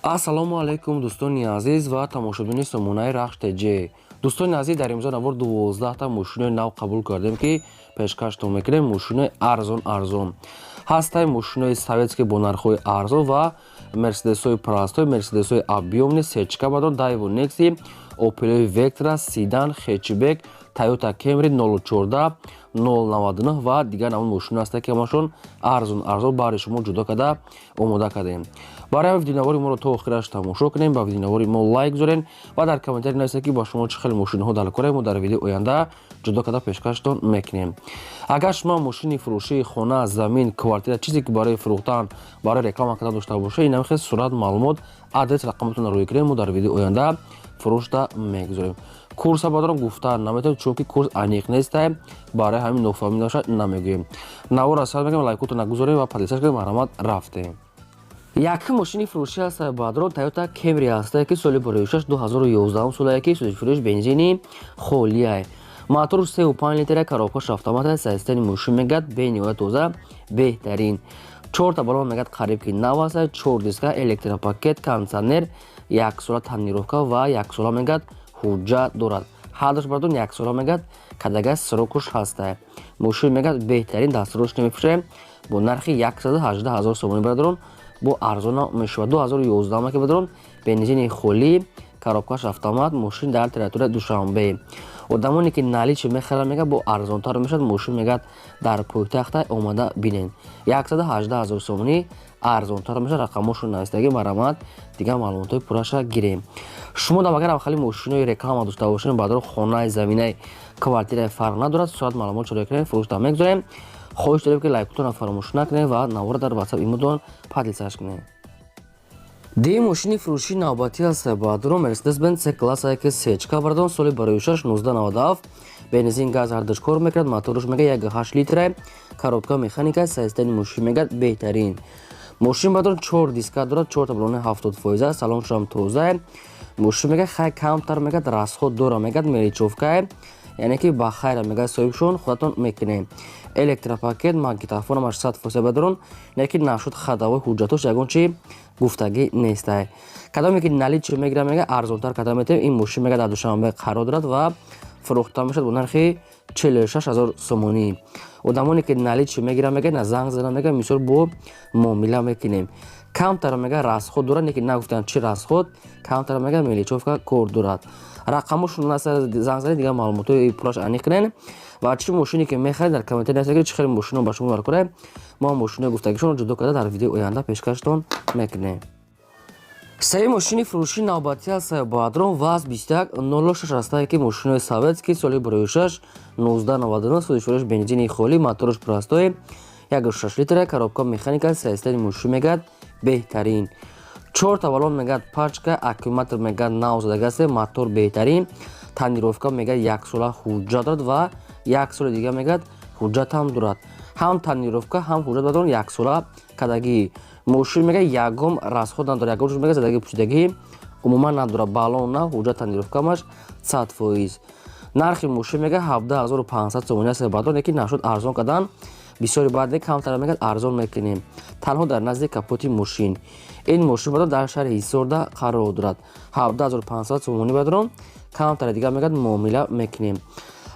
Ассалому алайкум, дӯстони азиз ва тамошобини сомонаи Рахш ТЖ. Дӯстони азиз, дар имзо навор 12та мошинои нав қабул кардем, ки пешкаштон мекунем. Мошинои арзон арзон ҳастаи, мошинои советский бо нархҳои арзон ва мерседесҳои простой, мерседесҳои объёмный, сечка бадон, Дайву Некси, Опелои Вектра, седан, хэтчбек, Тойота Кемри 014, 099 ва дигар намуд мошино ҳастанд, ки ҳамашон арзон арзон баҳри шумо ҷудо карда омода кардем. Барои видеонавори моро то охираш тамошо кунем, ба видеонавори мо лайк гузорен ва дар комментарий нависед, ки ба шумо чӣ хеле мошиноҳо дар кора, мо дар видеои оянда ҷудо карда пешкаштон мекунем. Агар шумо мошини фурӯшии, хона, замин, квартира, чизе ки барои фурӯхтан, барои реклама кардан дошта бошед, ин ҳамихел сурат, маълумот, адрес, рақамотонро рӯй кунем, мо дар видеои оянда фурӯшда мегузорем. Курса бадаром гуфта наметавонем, чунки курс аниқ нестай, барои ҳамин нофаҳмӣ бошад, намегӯем. Навора сар мекунем, лайкотро нагузорем ва подписаться кунем. Марҳамат, рафтем. Якум мошини фурӯшӣ ҳаста, бадрон, Тойота Кемри ҳастае, ки соли бароишаш 2011 солае, ки фурӯш бензини холиай, мотор 3,5 литра, коробкаш автомат, состояние мошин мегӯяд бениҳоят тоза, беҳтарин. Чорта балон мегӯяд қариб ки нав аст, чор диска, электропакет, кондиционер, яксола тонировка ва яксола мегӯяд ҳуҷҷат дорад. Ҳардаш бардон яксола мегӯяд кадага срокуш ҳаста. Мошин мегӯяд беҳтарин, дастрош намефурӯшем бо нархи 118 ҳазор сомонӣ, бародарон, бо арзона мешавад. 2011 ки, бародарон, бензини холӣ, коробкаш автомат, мошин дар территорияи Душанбе. Одамоне ки наличный мехаранд, мегӯяд бо арзонтар мешавад. Мошин мегӯяд дар пойтахта, омада бинед. 118 ҳазор сомонӣ арзонтар мешавад. Рақамошон навистагӣ, марҳамат, дигар маълумотҳои пурраша гирем. Шумо дам агар хали мошинои реклама дошта бошед, баъдро хонаи, заминаи, квартираи, фарқ надорад, сурат, маълумот чора кунем, фурӯшда мегузорем. Хоҳиш дорем, ки лайкотонро фаромӯш накунед ва навора дар Ватсап имодон поделиться кунед. Дии мошини фурӯшии навбатӣ аст, баъдро, Мерседес Бенз С класс, ки сечка, бардон, соли барои 1997, бензин, газ ҳардуш кор мекунад, моторш мега 1,8 литра, коробка механика, состояние мошин мегӯяд беҳтарин. Мошин, баъдон, чор диска дорад, чор таблони 70%, салоншам тоза. Мошин мегӯяд хай камтар мегӯяд расход дора, мегӯяд мелочёвка, яъне ки ба хайра мегӯяд соҳибшон, худатон мекунем. Электропакет, магнитофонам 100%, бадарон, лекин нашуд ходовой, ҳуҷҷатош ягон чи гуфтагӣ нестай. Кадоме ки наличный мегирад, мега арзонтар карда метавем. Ин мошин мега дар Душанбе қарор дорад ва фурӯхта мешавад бо нархи 46 ҳазор сомонӣ. Одамоне ки наличный мегиранд, мега на занг зада, мега мисол бо муомила мекунем. Камтар мега расход дорад, лекин нагуфтанд чӣ расход, камтар мега мелочёвка кор дорад. Рақамошон занг зани, дигар маълумотҳои пурраш аниқ кунед ва чӣ мошине ки мехаред, дар комментарий нависед, ки чӣ хеле мошино ба шумо даркорад. Мо мошинои гуфтагишонро ҷудо карда дар видеои оянда пешкаштон мекунем. Сеюм мошини фурӯшии навбатӣ аст, бадрон, ВАЗ 2106 ҳастае, ки мошинои советский, соли 2006, 1999, соли фурӯш, бензини холӣ, моторш простой, 1,6 литра, коробка механика, состояние мошин мегӯяд беҳтарин. Чорта балон мегӯяд пачка, аккумулятор мегӯяд нав задагаст, мотор беҳтарин, тонировка, мегӯяд яксола ҳуҷҷат дорад ва як соли дига мегӯяд ҳуҷҷат ҳам дорад. Ҳам тонировка, ҳам ҳуҷҷат дорад, яксола кадагӣ. Мошин мегӯяд ягон расход надорад, ягон мегӯяд задагӣ пӯшидагӣ умуман надорад, балон на, ҳуҷҷат, тонировкамаш 100%. Нархи мошин мегӯяд 17 500 сомонӣ аст, баъдон, лекин нашуд арзон кардан бисёри, баъд камтар мегӯяд арзон мекунем. Танҳо дар назди капоти мошин. Ин мошин, баъдон, дар шаҳри Ҳисорда қарор дорад. 17 500 сомонӣ, баъдон, камтаре дигар мегӯяд муомила мекунем.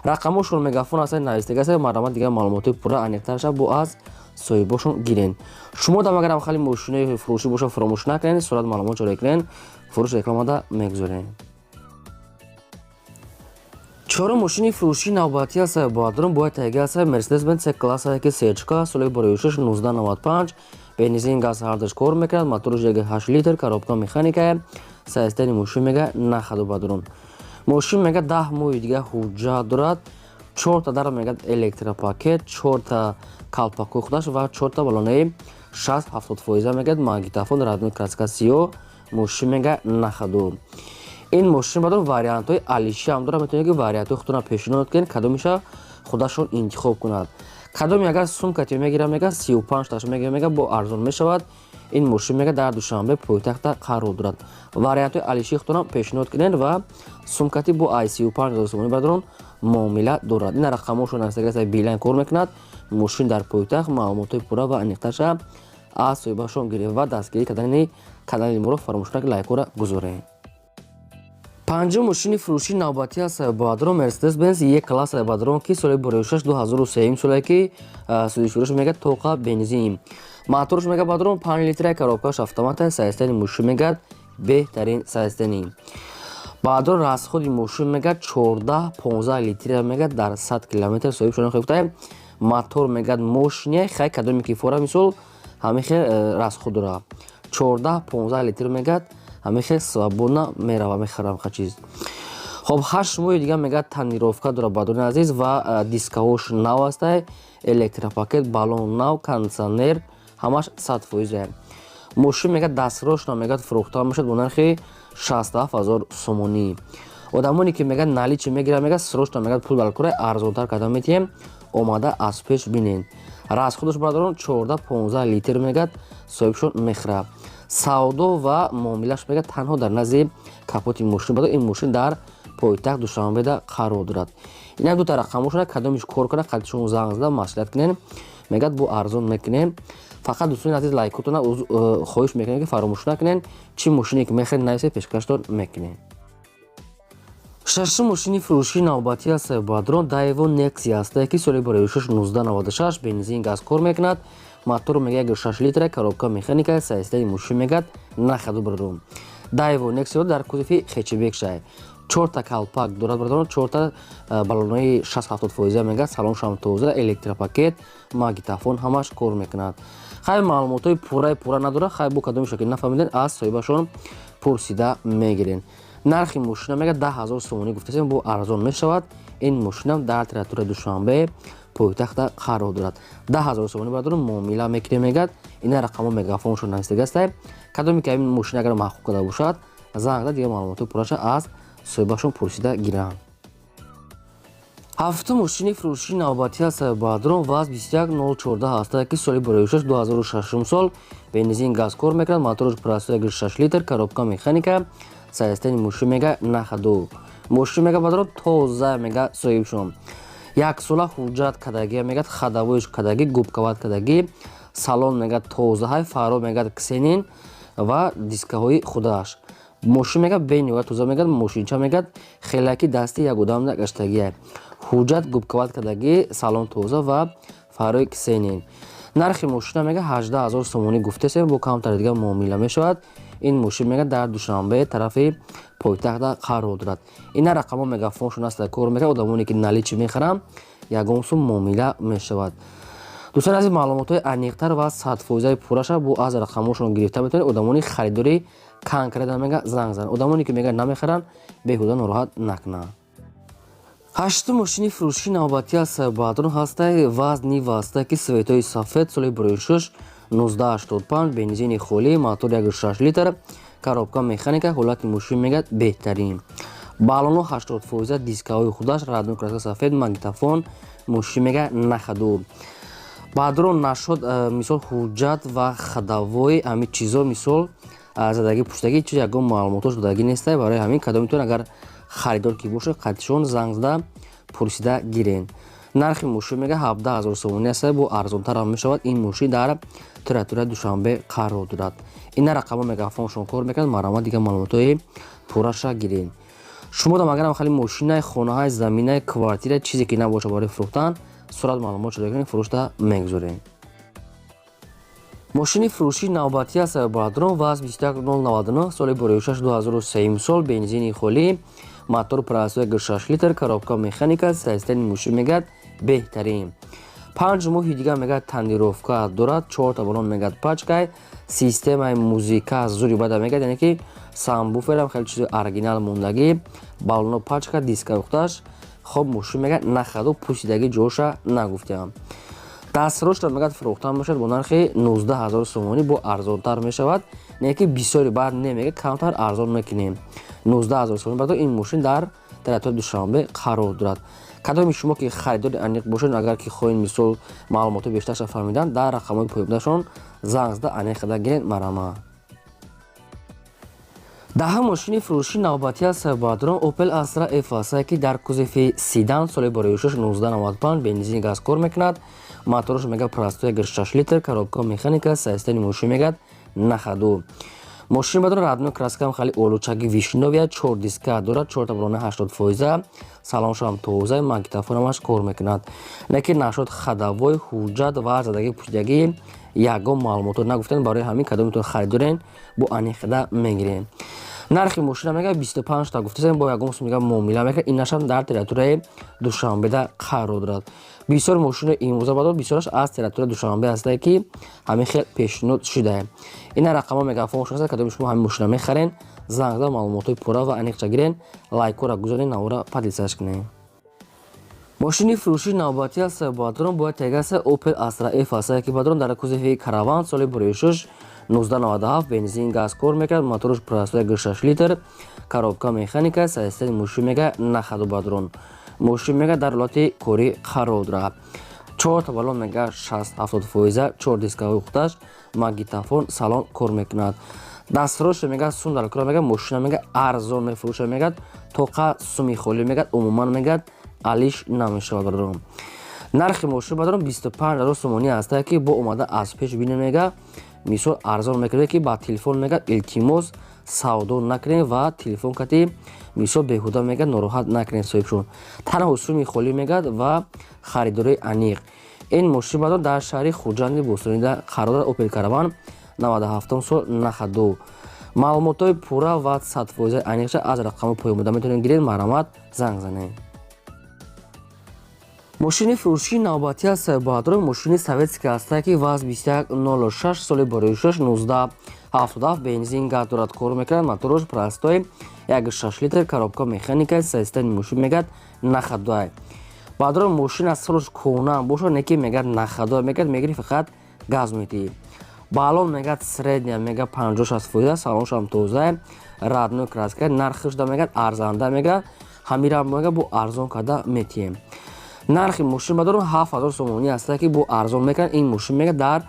Рақамошон Мегафон аст, навистага аст, марҳамат, дигар маълумотҳои пурра аниқтар бо аз соҳибошон гирен. Шумо дам агарам хали мошинои фурӯшӣ боша, фаромӯш накунед, сурат, маълумот ҷорӣ кунед, фурӯш рекламада мегузорем. Чорум мошини фурӯшии навбатӣ аст, баъдрон, бояд тайга аст, Мерседес Бенз С класс, ки сечка, соли 2006, 1995, бензин, газ ҳардуш кор мекунад, моторш 1,8 литр, коробка механика, состояние мошин мега нахаду. Бадрон, мошин мега 10 моҳи дига ҳуҷҷат дорад, чорта дар мегӯяд электропакет, чорта калпакҳои худаш ва чорта балонаи 60-70 фоиза, мегӯяд магнитофон, родной краска сиё, мошин мега нахаду. Ин мошин, бадор, вариантҳои алиши ҳам дорад, метавонед ки вариантҳои худтонро пешниҳод кунед, кадомиша худашон интихоб кунад. Кадоме агар сумкати мегирад, мега 35 таш мегира, мега бо арзон мешавад. Ин мошин мега дар Душанбе пойтахта қарор дорад. Вариантҳои алиши худтонро пешниҳод кунед ва сумкати бо ай 35 ҳазор сомонӣ, бадрон, муомила дорад. Ин рақамошон аст, Билайн кор мекунад. Мошин дар пойтахт, маълумотҳои пурра ва аниқтарша аз соҳибашон гирифт ва дастгирӣ кардани. Канали моро фаромӯш накунед, лайкҳоро гузоред. Панҷум мошини фурӯши навбатӣ аст, бародарон, Мерседес Бенз Е класс, бародарон, ки соли 2006, 2003 соле ки судишурӯш мегӯяд, тоқа бензин. Моторш мегӯяд, бародарон, 5 литра, коробкаш автомата, состояни мошин мегӯяд, беҳтарин состояни. Бародарон, расходи мошин мегӯяд, 14-15 литра мегӯяд дар 100 километр. Соҳиб шудан гуфта, мотор мегӯяд, мошине хай кадоме ки фора, мисол, ҳамин хел расход дорад, 14-15 литр мегӯяд, ҳамин хел свободно мерава, мехарам ха чиз. Хоб, 8 моҳи дига мегӯяд, тонировка дорад, бародарони азиз, ва дискаҳош нав ҳастай, электропакет, баллон нав, кондитсионер ҳамаш 100%. Мошин мегӯяд, дастрошна мегӯяд, фурӯхта мешавад бо нархи 67 000 сомонӣ. Одамоне ки мегӯяд, наличный мегирад, мегӯяд, срочно мегӯяд, пул даркора, арзонтар карда метиҳем, омада аз пеш бинед. Расходаш, бародарон, 14-15 литр мегӯяд, соҳибшон мехӯрад. Савдо ва муомилаш мегӯяд, танҳо дар назди капоти мошин. Бадо ин мошин дар пойтахт Душанбеда қарор дорад. Инак дута рақамошона, кадомиш кор кунад, қадишон занг зада маслиҳат кунем, мегӯяд, бо арзон мекунем. Фақат, дӯстони азиз, лайкотона хоҳиш мекунем, ки фаромӯш накунем. Чӣ мошине ки мехоҳед, нависед, пешкаштон мекунем. Шашум мошини фурӯшии навбатӣ аст, бародарон, Даево Нексия ҳастае, ки соли 2006, 1996, бензин, газ кор мекунад. Мотор мегӯяд, 6 литра, коробка механика, состояни мошин мегӯяд, на ходу. Бародарон, Даево Нексия дар кузови хэтчбек шай, чорта калпак дорад, бародарон, чорта баллонои 60-70 фоиза мегӯяд, салоншам тоза, электропакет, магнитофон ҳамаш кор мекунад. Хай, маълумотҳои пурраи пурра надорад. Хай, бо кадомеша ки нафаҳмиден, аз соҳибашон пурсида мегирен. Нархи мошина мегӯяд, 10 000 сомонӣ гуфтасем, бо арзон мешавад. Ин мошинам дар территорияи Душанбе, пойтахта қарор дорад. 10 000 сомонӣ, бародарон, муомила мекунем, мегӯяд. Ина рақамҳо мегафоншон навистагастай. Кадоме ки ин мошина агар маъқул карда бошад, занг зад, дигар маълумоти пурраша аз соҳибашон пурсида гиранд. Ҳафтум мошини фурӯшии навбатӣ аст, бародарон, ВАЗ 21014 ҳастае, ки соли 2006, 2006 сол, бензин, газ кор мекунад. Мотораш простой, 6 литр, коробка механика, состояни мошин мега, на ходу. Мошин мега, бародарон, тоза, мега, соҳибшон яксола ҳуҷҷат кардагӣ, мегӯяд, ходовойш кардагӣ, губковать кардагӣ, салон мегӯяд, тозаҳай, фаро мегӯяд, ксенон ва дискаҳои худаш. Мошин мегӯяд, бениҳоят тоза, мегӯяд, мошинча мегӯяд, хелаки дасти як одам гаштагия, ҳуҷҷат губковать кардагӣ, салон тоза ва фарои ксенон. Нархи мошина мега, 18 000 сомонӣ гуфтесем, бо камтари дига муомила мешавад. Ин мошин мега, дар Душанбе, тарафи пойтахта қарор дорад. Ина рақамҳо мегафоншон аст, кор мекард. Одамоне ки наличный мехаранд, ягон сум муомила мешавад. Дӯстони азиз, маълумотҳои аниқтар ва 100%-аи пурраша бо аз рақамҳошон гирифта метавонед. Одамони харидори конкретно мега, занг зананд. Одамоне ки мега, намехаранд, беҳуда нороҳат накунанд. Ҳаштум мошини фурӯшии навбатӣ аст, бародарон, ҳастай ВАЗ Нива ҳастай, ки цветои сафед, соли 2006, 1985, бензини холӣ, мотор 1,6 литр, коробка механика, ҳолати мошин мегӯяд, беҳтарин, баллоно 80%, дискаҳои худаш, родной краска сафед, магнитофон, мошин мега, на ходу. Бародарон, нашод мисол ҳуҷҷат ва ходовой, ҳамин чизо, мисол, задагӣ пуштагӣ чиз, ягон маълумотош додагӣ нестай. Барои ҳамин кадомитон агар харидор ки бошад, қатишон занг зада пурсида гирен. Нархи мошин мега, 17 000 сомонӣ аст, бо арзонтарам мешавад. Ин мошин дар территорияи Душанбе қарор дорад. Ина рақамҳо мегафоншон кор мекунад, марҳамат, дигар маълумотҳои пурраша гирен. Шумо дам агарам хали мошинаи, хонаҳаи, заминаи, квартира, чизе ки набошад барои фурӯхтан, сурат маълумот шуда кунед, фурӯшта мегузорем. Мошини фурӯшии навбатӣ аст, бародарон, ВАЗ 21099, соли 2006, 2003 сол, бензини холӣ, мотор простой, 6 литр, коробка механика, состояни мошин мегӯяд, беҳтарин. 5 моҳи дигар мегӯяд, тонировка дорад, чорта баллон мегӯяд, пачкай, системаи музика зури бада мегӯяд, яъне ки сабвуферам хеле чизи оригинал мондагӣ, баллоно пачка, диска ухташ. Хоб, мошин мегӯяд, на ходу, пӯсидагӣ ҷоша нагуфтиам. Дастрошта мегӯяд, фурӯхта мешавад бо нархи 19 000 сомонӣ, бо арзонтар мешавад, не ки бисёри баъд не, мега, камтар арзон мекунем. 19 000 сомонӣ. Баъд ин мошин дар территорияи Душанбе қарор дорад. Кадоми шумо ки харидори аниқ бошед, агар ки хоҳед, мисол, маълумотҳои бештарша фаҳмидан, дар рақамҳои поёбдашон занг зада аниқ карда гиред, марҳамат. Даҳум мошини фурӯшии навбатӣ аст, бародарон, Opel Astra F аст, ки дар кузови седан, соли 2006, 1995, бензини, газ кор мекунад. Мотораш мега, простой, 6 литр, коробка механика, состояни мошин мегӯяд, на ходу. Мошин бадор родной краскам хали олучаги вишнёвый, чор диска дорад, чорта балона 80%, салоншам тоза, магнитофонамаш кор мекунад. Лекин нашод ходовой, ҳуҷҷат ва задаги пушидагӣ ягон маълумото нагуфтан. Барои ҳамин кадомитон харидорен, бо аниқда мегирем. Нархи мошина мега 25 та гуфтасем, бо ягон сум мега муомила мекунад. Инашам дар территорияи Душанбеда қарор дорад. Бисёр мошини имрӯза бадор бисёраш аз территорияи Душанбе ҳастае, ки ҳамин хел пешниҳод шудае. Ина рақамҳо мегафон шуда. Кадоми шумо ҳамин мошина мехарен, занг зада, маълумотҳои пурра ва аниқча гирен, лайкҳоро гузорен, навора поделиться кунед. Мошини фурӯшии навбатӣ аст, бадрон, бояд тегаса Opel Astra F аст, ки бадрон дар кузови Караван, соли 2006, 1997, бензин, газ кор мекард, моторш простой, 6 литр, коробка механика, состояни мошин мега на ходу. Бадрон, мошин мега дар ҳолати корӣ қарор дорад. Чорта балон мега 60-70%, чор дискаҳои худаш, магнитофон, салон кор мекунад. Дастроша мега сум дар кора. Мега мошина мега арзон мефурӯша, мегад тоқа суми холӣ, мегад умуман мегад алиш намешавад. Бародарон, нархи мошин, бародарон, 25 000 сомонӣ ҳастае, ки бо омада аз пеш бинем, мега мисол арзон мекунед, ки ба телефон мегад илтимос савдо накунед ва телефон кати мисол беҳуда мегад нороҳат накунед соҳибшон. Танҳо суми холӣ мегад ва харидории аниқ. Ин мошин, бародарон, дар шаҳри Хуҷанди Бостонида қарор дорад. Опел Караван, 97 сол, на ходу. Маълумотҳои пурра ва 100%-аи аниқша аз рақами поёнбуда метавонед гиред. Марҳамат, занг занед. Мошини фурӯшии навбатӣ аст, бародарон, мошини советский ҳастае, ки ВАЗ 2106, соли 2006, 1977, бензин, газ дорад, кор мекунад, мотораш простой, 1,6 литр, коробка механика, состояни мошин мегад на ходу. Бародарон, мошин аз солаш кӯҳнаам бошад, не ки мегад на ходу, мегад мегири, фақат газ метиҳӣ. Балон мегад средняя, мега 50-60%, салоншам тоза, родной краска. Нархиш да мегад арзанда, мега ҳамира мега бо арзон карда метиҳем. Нархи мошин, бадрон, 7000 сомонӣ ҳаста, ки бо арзон мекунад. Ин мошин мега дар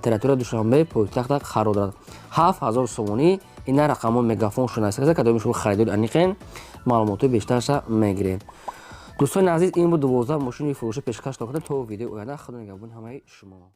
территорияи Душанбе, пойтахта қарор дорад. 7000 сомонӣ. Ина рақамҳо мегафон шуна. Кадоми шумо харидори аниқен, маълумотҳои бештарша мегиред. Дӯстони азиз, ин буд 12 мошини фурӯшӣ пешкаш кардем. То видеои оянда, худо нигаҳбони ҳамаи шумо.